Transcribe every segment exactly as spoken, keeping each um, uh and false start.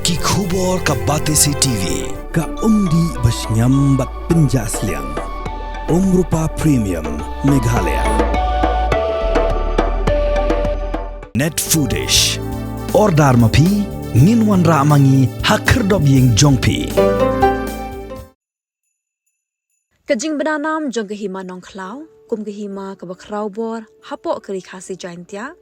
Ki khubor ka Batesi T V. Ka umdih ba shngiam bad pynjah sliang. Umrupa Premium Meghalaya. Net Foodish. Order ma phi, ngin wanrah ma ngi ha khyrdop ïing jong phi. Ka jingbna nam jong ka Hima Nongkhlaw kum ka hima kaba khraw bor hapoh ka Ri Khasi Jaintia,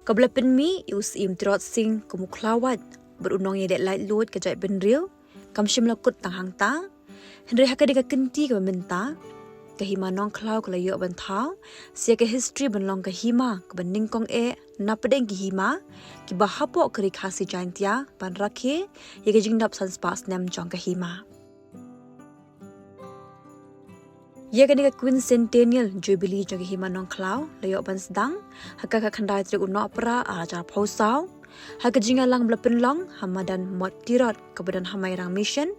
kaba la pynmih ïa u Syiem Tirot Sing kum u khlawait bad u nongïaleh laitluid ka jaitbynriew, kam shym la kut tang hangta. Hynrei ha kane ka kynti kaba mynta, ka Hima Nongkhlaw ka la ïoh ban thaw sa ïa ka history ban long ka hima kaba nyngkong eh napdeng ki hima kiba hapoh ka Ri Khasi Jaintia ban rakhe ïa ka jingdap san spah snem jong ka hima. Ïa kane ka Quincentennial Jubilee jong ka Hima Nongkhlaw la ïoh ban sdang ha ka khatkhyndai tarik u Nohprah arhajar arphew saw, ha ka jingïalang ba la pynlong ha madan Mot Tirot kaba don ha Mairang Mission,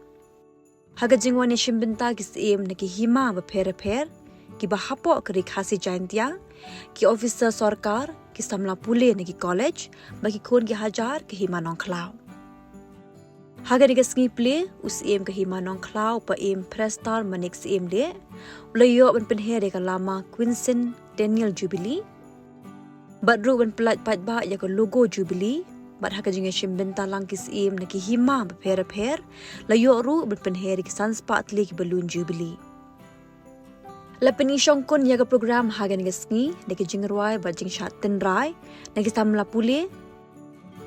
ha ka jingwan ïashim bynta ki syiem na ki hima bapher bapher kiba hapoh ka Ri Khasi Jaintia, ki officer sorkar, ki samla pule na ki college bad ki khun ki hajar ka Hima Nongkhlaw. Ha kane ka sngi plie, u Syiem ka Hima Nongkhlaw, u Paiem Prestone Manik Syiem Deh, u la ïoh ban pynher ïa ka lama Quincentennial Jubilee bad ruh ban pyllait paidbah ïa ka logo Jubilee, bad ha ka jingïashim bynta lang ki syiem na ki hima bapher bapher, la ïoh ruh ban pynher ïa ki san spah tylli ki balloon Jubilee. La pyni shongkun ïa ka program ha kane ka sngi da ki jingrwai bad jingshad tynrai na ki samla pule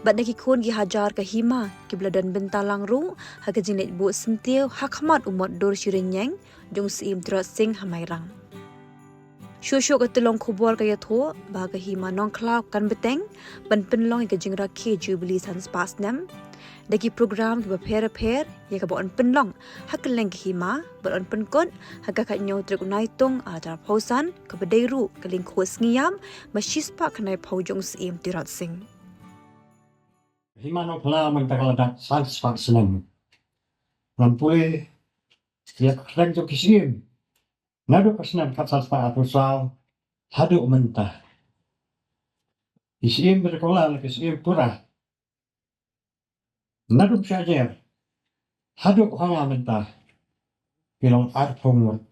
bad na ki khun ki hajar ka hima kiba la don bynta lang ruh ha ka jingleit buh syntiew ha khmat u mot dur shi rynieng jong u Syiem Tirot Sing ha Mairang. Shuh shuh ka tyllong khubor ka ïathuh ba ka Hima Nongkhlaw kan bteng ban pynlong ïa ka jingrakhe Jubilee san spah snem da ki program kiba pher pher, ïa kaba yn pynlong ha kylleng ka hima bad yn pynkut ha ka khathynñiew tarik u Naitung arhajar arphew san, kaba dei ruh ka lyngkhuh sngi ïam ba shispah khyndaiphew jong u Syiem Tirot Sing. Hima Nongkhlaw mynta ka la dap san spah snem. Ngan pule ïa ka kyrteng jong ki syiem naduh ka snem khatsan spah arphew saw haduh mynta. Ki syiem ba la kylla la ki syiem pura. Naduh sha jer haduh ha nga mynta ki long arphew ngut.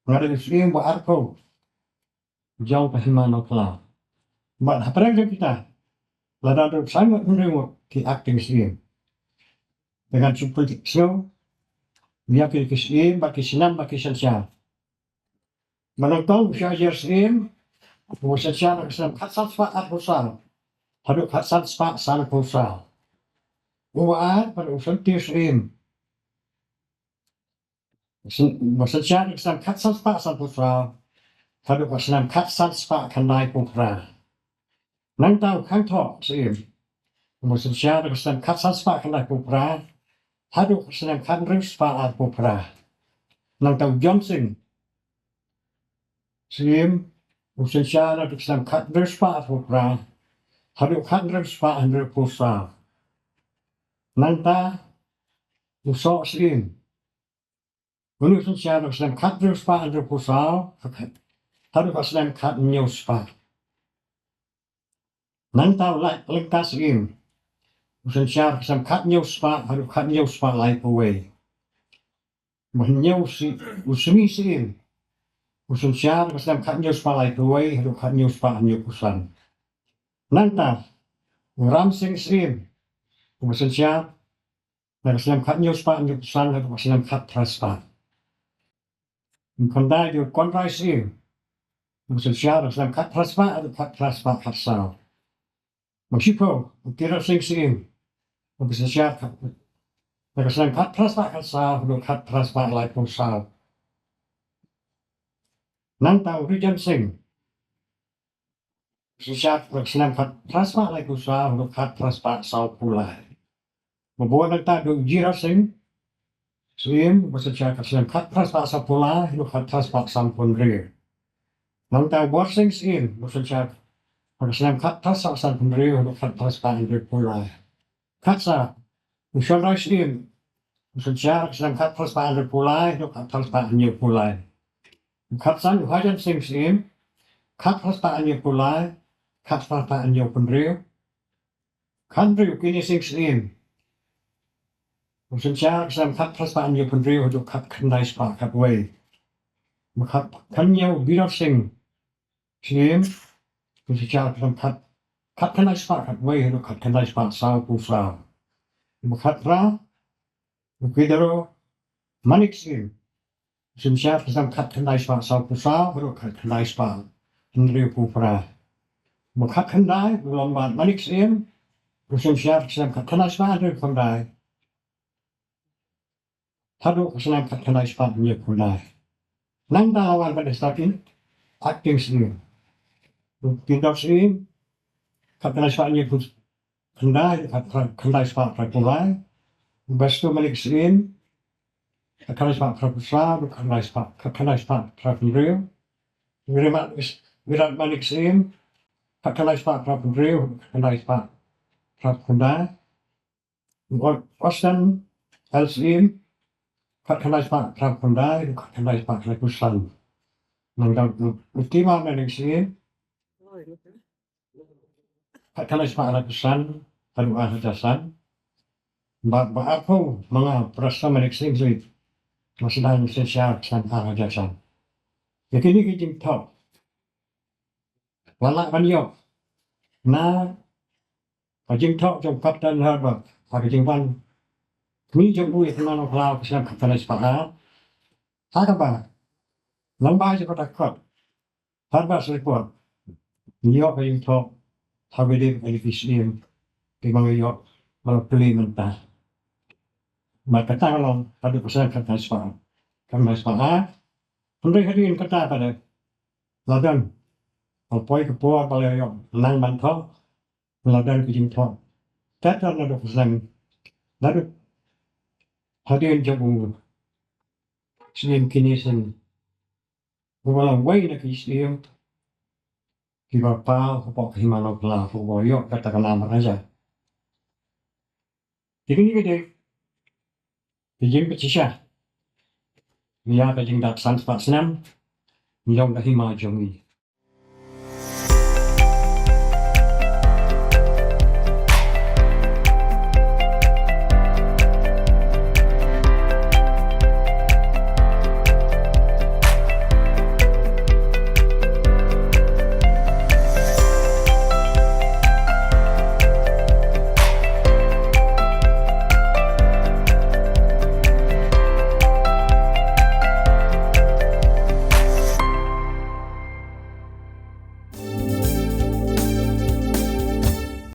Nga dei u syiem ba arphew jong ka Hima Nongkhlaw. Bad hapdeng jong kita la don ruh san ngut hynriew ngut ki acting syiem. Te ngan shu pynsngew ïa ki, ki syiem bad ki snam bad ki synshar. Ba nyngkong u Shah Jer Syiem, uba synshar na ka snem khatsan spah arphew saw haduh khatsan spah sanphew saw. Uba ar pat u Syntiew Syiem, syn-, uba synshar na ka snem khatsan spah sanphew saw haduh ka snem khatsan spah khyndaiphew phra. Nangta u Khangthoh Syiem, uba synshar na ka snem khatsan spah khyndaiphew phra haduh ka snem khathynriew spah arphew phra. Nangta u John Sing Syiem, u synshar na ka snem khathynriew spah arphew phra haduh khathynriew spah hynriewphew saw. Nangta u Soh Syiem, une u synshar na ka snem khathynriew spah hynriewphew saw haduh ka snem khathynñiew spah. Nangta u Lait Lyngka Syiem, u synshar ka snem khathynñiew spah haduh khathynñiew spah laiphew wei. Ba hynñiew u Sy-, u Sngi Syiem, u synshar ka snem khathynñiew spah laiphew wei haduh khathynñiew spah hynñiewphew san. Nangta u Ram Sing Syiem, uba synshar na ka snem khathynñiew spah hynñiewphew san haduh ka snem khatphra spah. Khyndai u Konrai Syiem, uba synshar na ka snem khatphra spah haduh khatphra spah khatsaw. Shiphew u Tirot Sing Syiem, uba synshar na ka snem khatphra spah khatsaw haduh khatphra spah laiphew saw. Nangta u Rijan Sing, synshar na ka snem khatphra spah laiphew saw haduh khatphra spah sawphew lai. Bad nangta u Jira Sing Syiem, uba synshar ka snem khatphra spah sawphew lai haduh khatphra spah sanphew hynriew. Nangta u Bor Sing Syiem, uba synshar na ka snem khatphra spah sanphew hynriew haduh khatphra spah hynriewphew lai. Khatsaw u Shonrai Syiem, uba synshar ka snem khatphra spah hynriewphew lai haduh khatphra spah hynñiewphew lai. Khatsan u Hajan Sing Syiem, khatphra spah hynñiewphew lai, khatphra spah hynñiewphew hynriew. Khathynriew u Kini Sing Syiem, U Synshar ka snem khatphra spah hynñiewphew hynriew haduh khatkhyndai spah khatwei. Ba khatkhyndai u Bidor Singh Syiem, u Synshar ka snem khat khatkhyndai spah khatwei haduh khatkhyndai spah sawphew saw. Ba khatphra u Kidero Manik Syiem, u Synshar ka snem khatkhyndai spah sawphew saw haduh khatkhyndai spah hynriewphew phra. Ba khatkhyndai u Lombat Manik Syiem, u Synshar ka snem khatkhyndai spah hynriewphew khyndai haduh ka snem khatkhyndai spah hynñiewphew khyndai. Nangta la wan ban stad acting Syiem. U Bidor Syiem, khatkhyndai spah hynñiewphew khyndai, khatkhyndai spah phraphew lai. U Bastu Manik Syiem, khatkhyndai spah phraphew saw, khatkhyndai spah, khatkhyndai spah phraphew hynriew. U Virat Manik Syiem, khatkhyndai spah phraphew hynriew, khatkhyndai spah phraphew khyndai. U Austin L Syiem, khatkhyndai spah phraphew khyndai, khatkhyndai spah phraphew san. Nangta u Tima Manik Syiem, khatkhyndai spah phraphew san haduh ar hajar san. Ba, ba arphew ma nga u Prestone Manik Syiem, ba sdang u Synshar snem ar hajar san. Ïa kine ki jingthoh la lah ban ïoh na ka jingthoh jong Captain Herbert ha ka jingwan kmie jong u ïa ka Nongkhlaw ka snem khatkhyndai spah ar. Ha kaba lyngba jong kata ka kot Harvard Report, ngi ïoh ka jingthoh ha ka dei ka dei Syiem, te ba ngi ïoh ba la plie mynta. Bad kata ka long haduh ka snem khatkhyndai spah, khatkhyndai spah ar. Hynrei hadien kata pat la don, la poi ka por ba la ïoh nang ban thoh, la don ka jingthoh. Kata naduh ka snem, naduh hadien jong u Syiem Kynasing, uba long uwei na ki Syiem kiba paw hapoh ka hima Nongkhlaw, uba ïoh kata ka nam Maharaja. Te kine ki dei ki jingpynshisha ïa ka jingdap san spah snem jong ka hima jong ngi.